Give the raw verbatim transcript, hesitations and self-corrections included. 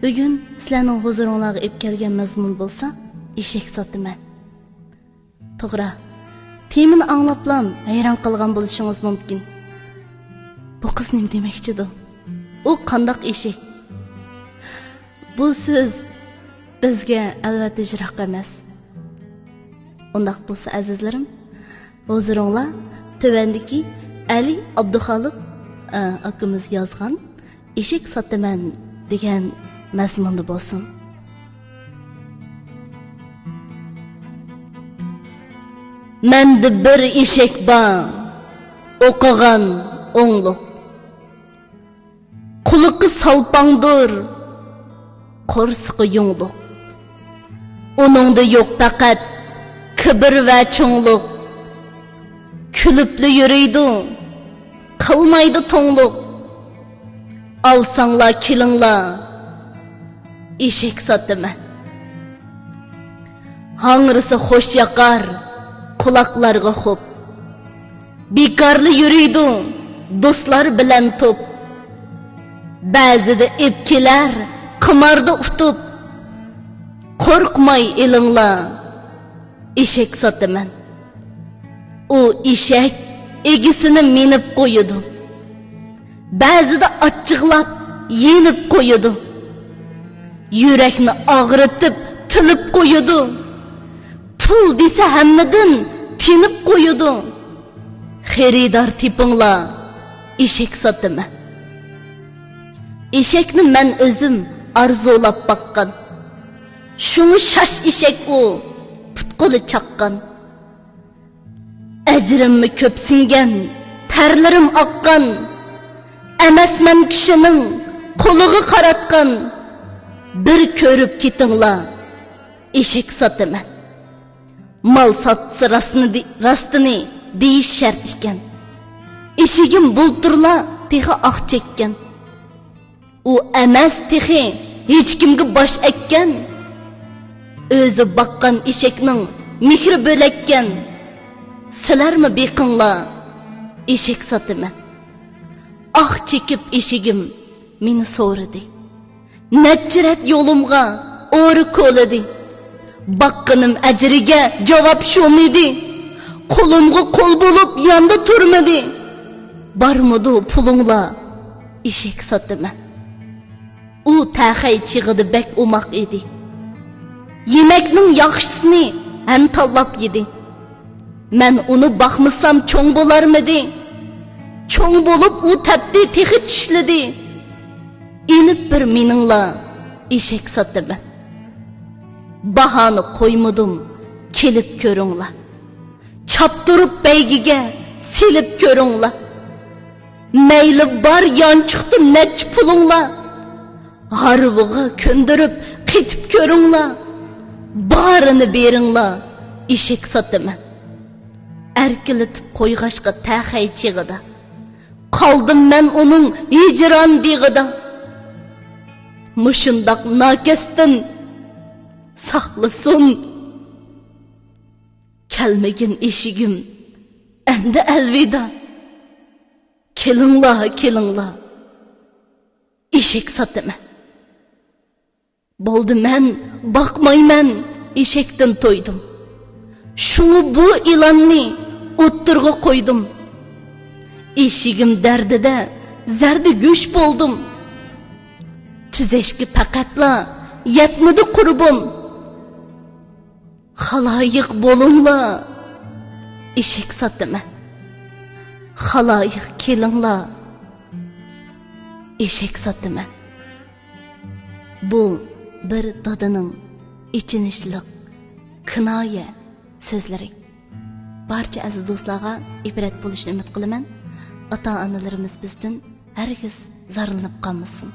بۈگۈن سىلەرنىڭ ھۇزۇرۇڭلارغا ئېلىپ كەلگەن مەزمۇن بولسا، ئېشەك ساتىمەن. توغرا، تېمىنى ئاڭلاپلام ھەيران قالغان بولۇشىڭىز مۇمكىن. بۇ قىز نېمە دېمەكچىدۇ؟ ئۇ قانداق ئېشەك؟ بۇ سۆز بىزگە ئەلۋەتتە يىراق ئەمەس. ئۇنداق بولسا، ئەزىزلىرىم، ھۇزۇرۇڭلار تۆۋەندىكى ئەلى ئابدۇخالىق، ئە، ئاكىمىز يازغان «ئېشەك ساتىمەن» دېگەن مەزمۇندا بولسۇن. مەندە بىر ئېشەك بار، ئوقۇغان ئوڭلۇق. قۇلىقى سالپاڭدۇر، قورسىقى يۇڭلۇق. ئۇنىڭدا يوق پەقەت كىبىر ۋە چوڭلۇق. كۈلۈپلا يۈرىدۇ، قىلمايدۇ توڭلۇق. ئالساڭلار كېلىڭلار، ئېشەك ساتىمەن. ھاڭرىسا خوش ياقار، قۇلاقلارغا خوپ. بىكارلا يۈرىدۇ، دوستلار بىلەن توپ. بەزىدە ئېپ كېلەر، قىماردا ئۇتۇپ. قورقماي ئېلىڭلار، ئېشەك ساتىمەن. ئۇ ئېشەك ئىگىسىنى مىنىپ قويىدۇ. بەزىدە ئاچچىقلاپ يېنىپ قويىدۇ. يۈرەكنى ئاغرىتىپ تىلىپ قويىدۇ. پۇل دېسە ھەممىدىن تېنىپ قويىدۇ. خېرىدار تېپىڭلار، ئېشەك ساتىمەن. ئېشەكنى مەن ئۆزۈم ئارزۇلاپ باققان. شۇڭا شاش ئېشەك ئۇ، پۇت-قولى چاققان. ئەجرىممۇ كۆپ سىڭگەن، تەرلىرىم ئاققان. ئەمەسمەن كىشىنىڭ قولىغا قاراتقان. بىر كۆرۈپ كېتىڭلار، ئېشەك ساتىمەن. مال ساتسا راستنى دې-، راستىنى دېيىش شەرت ئىكەن. ئېشىكىم بۇلتۇرلا تېخى ئاق چەككەن. ئۇ ئەمەس تېخى ھېچكىمگە باش ئەگكەن. ئۆزى باققان ئېشەكنىڭ مېھرى بۆلەككەن. سىلەرمۇ بېقىڭلار، ئېشەك ساتىمەن. ئاھ چېكىپ ئېشىكىم مېنى سورىدى. نەچچە رەت يولۇمغا ئورا كولىدى. باققىنىم ئەجرىگە جاۋاب شۇمىدى. قولۇمغا قول بولۇپ ياندا تۇرمىدى. بارمىدۇ پۇلۇڭلار، ئېشەك ساتىمەن. ئۇ تەخەي چېغىدا بەك ئوماق ئىدى. يېمەكنىڭ ياخشىسىنى ھەنتاللاپ يېدى. مەن ئۇنى باقمىسام چوڭ بولارمىدى؟ چوڭ بولۇپ ئۇ تەپتى تېخى چىشلىدى. ئېلىپ بىر مېنىڭلا، ئېشەك ساتىمەن. باھانى قويمىدىم، كېلىپ كۆرۈڭلار. چاپتۇرۇپ بەيگىگە سېلىپ كۆرۈڭلار. مەيلى بار يانچۇقتا نەچچە پۇلۇڭلار. ھارۋىغا كۆندۈرۈپ قېتىپ كۆرۈڭلار. بارىنى بېرىڭلار، ئېشەك ساتىمەن. ئەركىلىتىپ قويغاچقا تەخەي چېغىدا، قالدىم مەن ئۇنىڭ ھىجران بېغىدا. مۇشۇنداق ناكەستىن ساقلىسۇن. كەلمىگىن ئېشىگىم ئەمدى ئەلۋىدا. كېلىڭلار، كېلىڭلار، ئېشەك ساتىمەن. بولدى، مەن باقمايمەن، ئېشەكتىن تويدۇم. شۇڭا بۇ ئېلاننى ئوتتۇرىغا قويدۇم. ئېشىگىم دەردىدە زەردە گۆش بولدۇم. تۈزەشكە پەقەتلا يەتمىدى قۇربۇم. خالايىق بولۇڭلار، ئېشەك ساتىمەن. خالايىق كېلىڭلار، ئېشەك ساتىمەن. بۇ بىر دادىنىڭ ئېچىنىشلىق كىنايە سۆزلىرى. بارچە ئەزىز دوستلارغا ئىبرەت بولۇشىنى ئۈمىد قىلىمەن. ئاتا-ئانىلىرىمىز بىزدىن ھەرگىز زارلىنىپ قالمىسۇن.